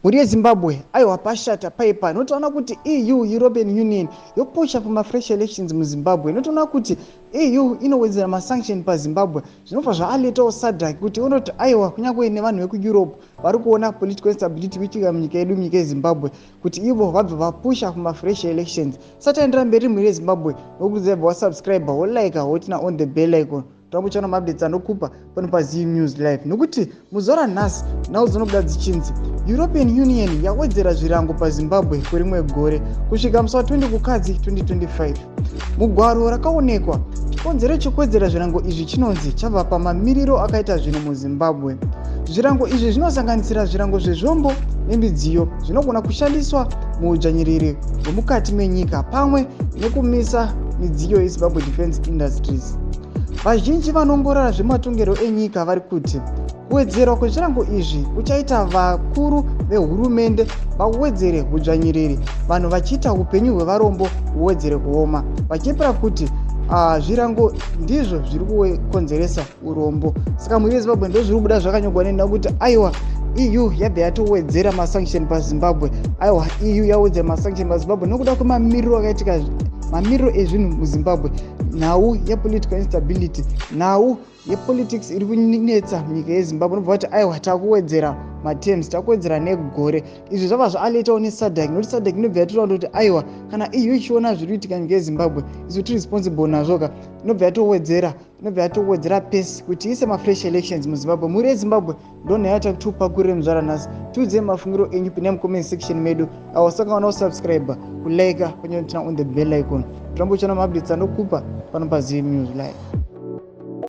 Mhuri yeZimbabwe, aiwa, pashata paipa. Inotoona kuti EU, European Union, yopusha for mafresh elections muZimbabwe. Inotoona kuti EU inowedzera masanction paZimbabwe. Zvinobva zvaaletawo SADC kuti unoti aiwa, kunyange nevanhu vekuEurope vari kuona political instability kuitika munyika yedu, munyika yeZimbabwe, kuti ivo vabva vapusha kumafresh elections. Sataendera mberi, mhuri yeZimbabwe, nokurudzira bva wasubscribe, wolike, woturn on the bell icon, tambochana maupdates anokupa pano paZ News Live. Nokuti muzuva ranhasi nhau dzinobuda dzichinzi European Union yawedzera zvirango paZimbabwe kwerimwe gore kusvika musi wa20 Kukadzi 2025. Mugwaro rakaonekwa, chikonzero chekuwedzera zvirango izvi chinonzi chabva pamamiriro akaita zvinhu muZimbabwe. Zvirango izvi zvinosanganisira zvirango zvezvombo nemidziyo zvinogona kushandiswa muudzvanyiriri hwemukati menyika, pamwe nekumisa midziyo yeZimbabwe Defence Industries. Vazhinji vanoongorora zvematongerwo enyika vari kuti kuwedzerwa kwezvirango izvi kuchaita vakuru vehurumende vawedzere udzvanyiriri, vanhu vachiita upenyu hwevarombo huwedzere kuoma, vachiepera kuti zvirango ndizvo zviri kukonzeresa urombo. Saka mhuri yeZimbabwe, ndo zviri kubuda zvakanyorwa nenda kuti aiwa, EU yabva yatowedzera masanction paZimbabwe. Aiwa, EU yawedzera masanction paZimbabwe nokuda kwemamiriro akaitika, mamiriro ezvinhu muZimbabwe, nhau yepolitical instability, nhau yepolitics iri kunetsa munyika yeZimbabwe. Unobva kuti aiwa, takuwedzera materms, takuwedzera negore. Izvi zvabva zvaaletawo neSADC, nokuti SADC inobva yatotaura kuti aiwa, kana EU ichiona zviri kuitika nyika yeZimbabwe, isu tiri responsible nazvo ka. Inobva yatowedzera pace kuti iise mafresh elections muZimbabwe. Mhuri yeZimbabwe, ndo nyaya yatakuti upakurire muzuva ranhasi. Tiudzei mafungiro enyu, pinai mucomment section medu. Awasakawana kusubscribe, kulike, panyaya, turn on the bell icon, tirambe uchiona maupdates anokupa pano paZ News Live.